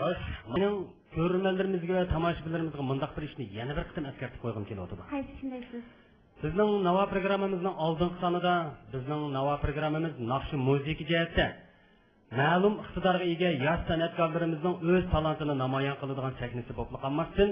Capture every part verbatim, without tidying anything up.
خوش، مېنىڭ كۆرۈرمەنلىرىمىزگە ۋە تاماشىبىنلىرىمىزگە مۇنداق بىر ئىشنى يەنە بىر قېتىم ئەسكەرتىپ قويغۇم كېلىۋاتىدۇ. قايسى ئىشنى دەيسىز؟ بىزنىڭ ناۋا پروگراممىمىزنىڭ ئالدىنقى سانىدا، بىزنىڭ ناۋا پروگراممىمىز ناخشا مۇزىكا جەھەتتە مەلۇم ئىقتىدارغا ئىگە ياش سەنئەتكارلىرىمىزنىڭ ئۆز تالانتىنى نامايان قىلىدىغان سەھنىسى بولۇپلا قالماستىن،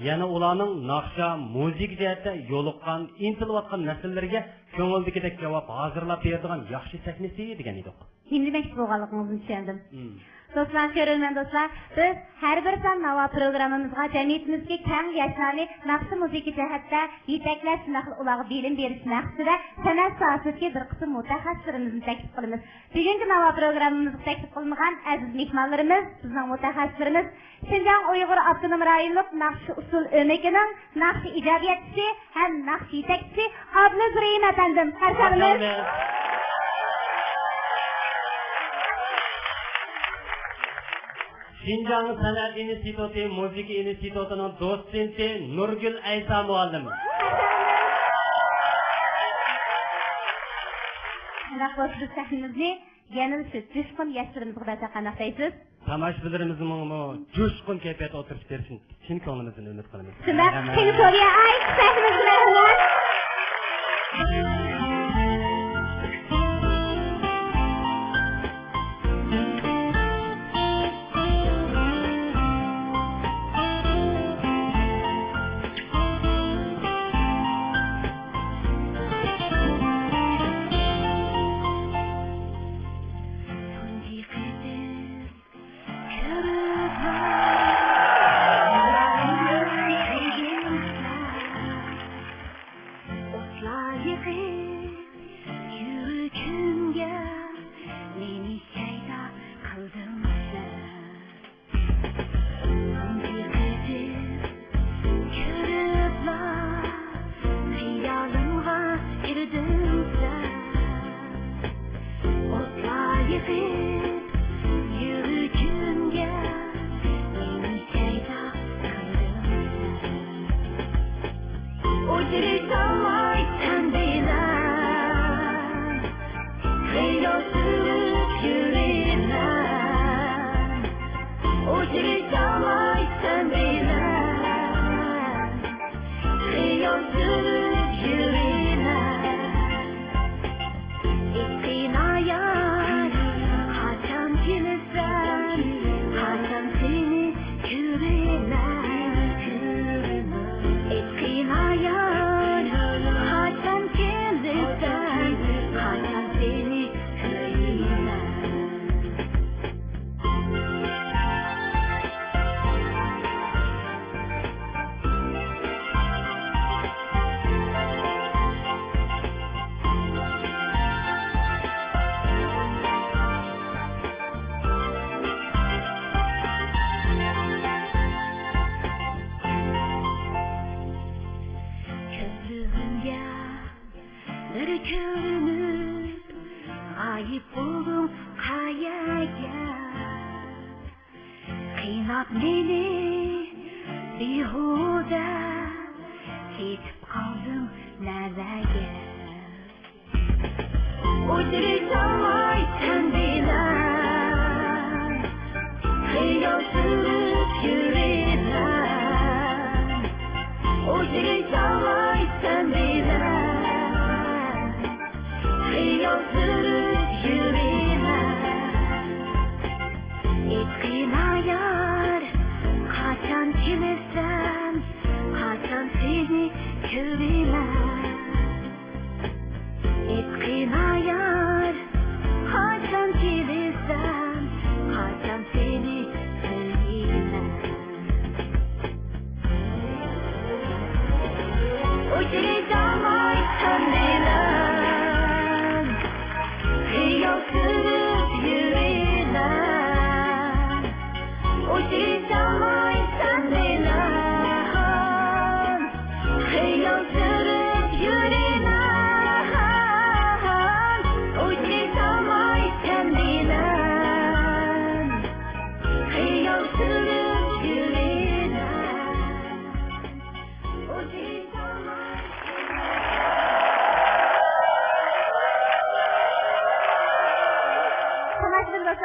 يەنە ئۇلارنىڭ ناخشا، مۇزىكا جەھەتتە يولۇققان، ئىنتىلىۋاتقان نەسىللىرىگە كۆڭۈلدىكىدەك جاۋاب ھازىرلاپ بېرىدىغان ياخشى سەھنىسى دېگەن ئىدۇق. نېمە دېمەكچى بولغانلىقىڭىزنى چۈشەندىم. مم. دوستلار، كۆرۈرمەن دوستلار، بىز ھەر بىر سان ناۋا پروگراممىمىزغا جەمئىيىتىمىزدىكى كەڭ ياشلارنى ناخشا مۇزىكا جەھەتتە يېتەكلەش، شۇنداقلا ئۇلارغا بىلىم بېرىش مەقسىتىدە سەنئەت ساھەسىدىكى بىر قىسىم مۇتەخەسسىسلىرىمىزنى تەكلىپ قىلىمىز. بۈگۈنكى ناۋا پروگراممىمىزغا تەكلىپ قىلىنغان ئەزىز مېھمانلىرىمىز، بىزنىڭ مۇتەخەسسىسلىرىمىز شىنجاڭ ئۇيغۇر ئاپتونوم رايونلۇق ناخشا ئۇسسۇل ئۆمىكىنىڭ ناخشا ئىجادىيەتچىسى ھەم ناخشا يېتەكچىسى ئابلىز رېھىم ئەپەندىم. قارشى ئالىمىز. شىنجاڭ سەنئەت ئىنستىتۇتى مۇزىكا ئىنستىتۇتىنىڭ دوتسېنتى نۇرگۈل ئەيسا مۇئەللىم. شۇنداق بولسا، بىز سەھنىمىزنى يەنىلا شۇ جۇشقۇن ياشلىرىمىزغا بەرسەك قانداق دەيسىز؟ تاماشىبىنلىرىمىزنىڭمۇ جۇشقۇن كەيپىيات ئوتتۇرىغا بېرىشىنى چىن كۆڭلىمىزدىن ئۈمىد قىلىمىز. شۇنداق، قېنى سورىيا ئاي سەھنىمىزگە مەرھەمەت. ئوتلار يېقىپ يۈرىكىمگە، مېنى شەيدا قىلدىڭ سەن. تۇنجى قېتىم كۆرۈپلا خىيالىمغا كىردىڭ سەن. ئوتلار يېقىپ يۈرىكىمگە، مېنى شەيدا قىلدىڭ سەن. ئۇچرىشالماي سەن بىلەن خىيال سۈرۈپ يۈرىمەن. ئۇچرىشالماي سەن بىلەن خىيال سۈرۈپ يۈرىمەن. ئېيتقىنا يار، قاچان كېلىسەن، قاچان سېنى كۆرىمەن. ئېيتقىنا يار، قاچان كېلىسەن، قاچان سېنى كۆرىمەن. كۆزلىرىڭگە بىر كۆرۈنۈپ، غايىب بولدۇڭ قەيەرگە؟ قىيناپ مېنى بىھۇدە، كېتىپ قالدىڭ نەلەرگە؟ ئۇچرىشالماي سەن بىلەن خىيال سۈرۈپ يۈرىمەن. ئۇچرىشالماي سەن بىلەن خىيال سۈرۈپ يۈرىمەن. ئېيتقىنا يار، قاچان كېلىسەن، قاچان سېنى كۆرىمەن؟ ئېيتقىنا